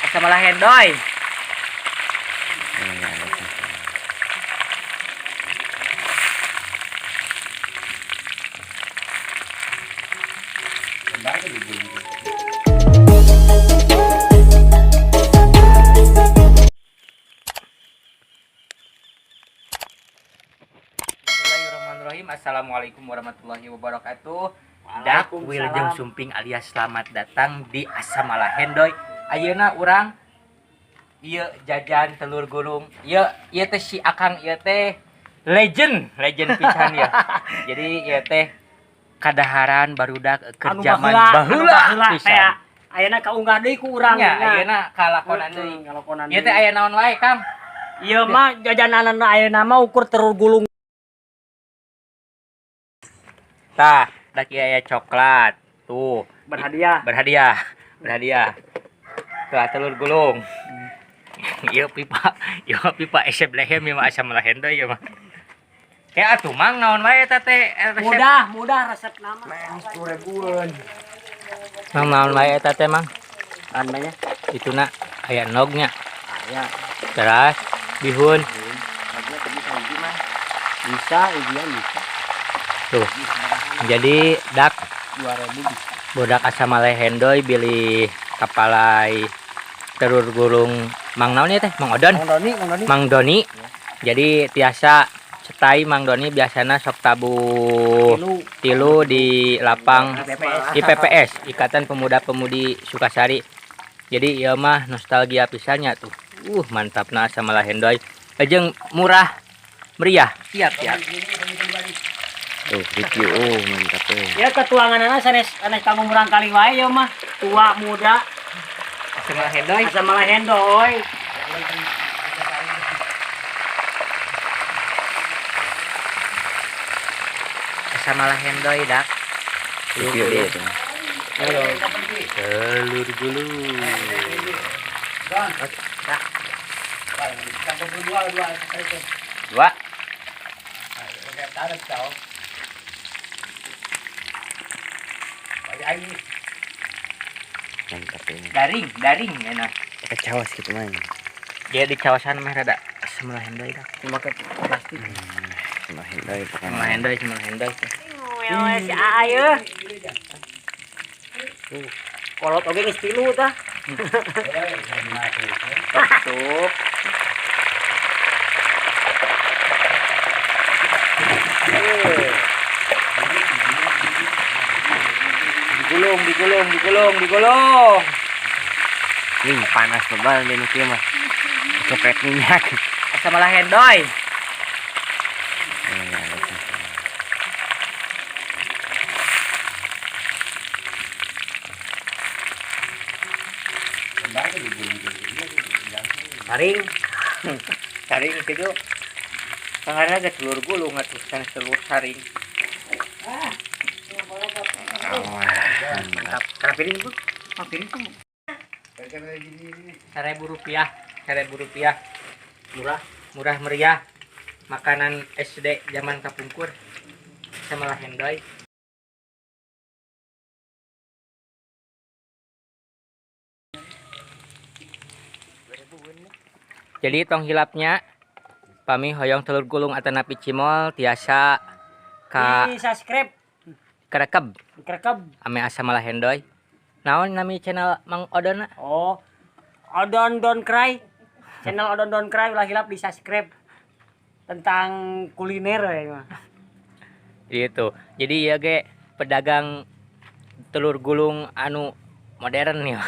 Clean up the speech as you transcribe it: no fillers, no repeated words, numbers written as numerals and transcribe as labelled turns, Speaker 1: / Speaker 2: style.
Speaker 1: Asam Malahendoy. Bismillahirrahmanirrahim. Assalamualaikum warahmatullahi wabarakatuh. Dak Wilujeng Sumping alias selamat datang di Asam Malahendoy. Ayeuna urang ieu jajan telur gulung. Ieu ieu teh si Akang ieu teh legend, legend pisan ya. Jadi ieu teh kadaharan barudak keur zaman baheula pisan.
Speaker 2: Ayeuna kaunggah deui ku urang.
Speaker 1: Nya, ayeuna kalakonan deui.
Speaker 2: Kalakonan.
Speaker 1: Ieu teh aya naon wae, Kang?
Speaker 2: Ieu mah jajanan ayeuna mah ukur telur gulung.
Speaker 1: Tah, dak ieu aya coklat. Tuh,
Speaker 2: berhadiah.
Speaker 1: Berhadiah. Berhadiah. Tuh telur gulung. Ieu pipa esep lehem ieu mah Asam Malahendoy ieu mah. Kayak atuh Mang naon wae eta teh resep?
Speaker 2: Mudah, mudah resep nama.
Speaker 3: Mang 10 ribuan.
Speaker 1: Mang naon wae eta teh, Mang?
Speaker 2: Ananya.
Speaker 1: Ituna aya endognya.
Speaker 2: Aya.
Speaker 1: Terus bihun.
Speaker 2: Bisa, iya bisa.
Speaker 1: Tuh. Jadi dak
Speaker 2: 2000 bisa.
Speaker 1: Budak Asam Malahendoy bilih kapalai telur gulung Mang naon ieu teh? Mang Odon.
Speaker 2: Mang Doni, Mang Doni.
Speaker 1: Mang Doni. Jadi tiasa cetai Mang Doni biasana sok tabuh
Speaker 2: Tilu.
Speaker 1: Tilu di lapang
Speaker 2: IPPS.
Speaker 1: IPPS, Ikatan Pemuda Pemudi Sukasari. Jadi ieu mah nostalgia pisannya tuh. Mantapna Asam Malahendoy. Jeung murah meriah. Siap, siap.
Speaker 3: Tuh, review, oh mantap tuh.
Speaker 2: Ya ketuanganana sanes sanes kanggo murang kali wae ieu mah. Tua muda
Speaker 1: Asam Malahendoy.
Speaker 2: Asam Malahendoy.
Speaker 1: Asam Malahendoy dak.
Speaker 3: Review deh tuh.
Speaker 1: Telur gulung. Dak. Dua.
Speaker 3: Mantap ini.
Speaker 1: Daring, daring enak.
Speaker 3: Pakai cawas gitu Mang.
Speaker 1: Dia di cawasan mah rada Asam Malahendoy dak.
Speaker 2: Make plastik.
Speaker 3: Malahendoy
Speaker 1: Asam Malahendoy, Asam Malahendoy.
Speaker 2: Si Aa ye. Kolot oge geus tilu tah.
Speaker 1: Tuh. Digulung, digulung, digulung, digulung.
Speaker 3: Ini panas bebal di nuki mah. Cepet minyak.
Speaker 1: Asam Malahendoy.
Speaker 2: Saring.
Speaker 1: Saring gitu. Pangarna ge telur gulung atuh sanes telur saring.
Speaker 3: Mantap.
Speaker 2: Karena piring tuh. Ah, piring tuh.
Speaker 1: Rp1.000, Rp1.000. Murah, murah meriah. Makanan SD zaman kapungkur. Asam Malahendoy. Jadi tong hilapnya pami hoyong telur gulung atanapi cimol tiasa ka
Speaker 2: Di subscribe,
Speaker 1: kerekeb
Speaker 2: kerekeb.
Speaker 1: Ame Asam Malahendoy. Naon nami channel Mang Odon?
Speaker 2: Oh. Odon Don't Cry. Channel Odon Don't Cry ulah hilap di subscribe. Tentang kuliner ya mah.
Speaker 1: Gitu. Jadi ya ge pedagang telur gulung anu modern ya.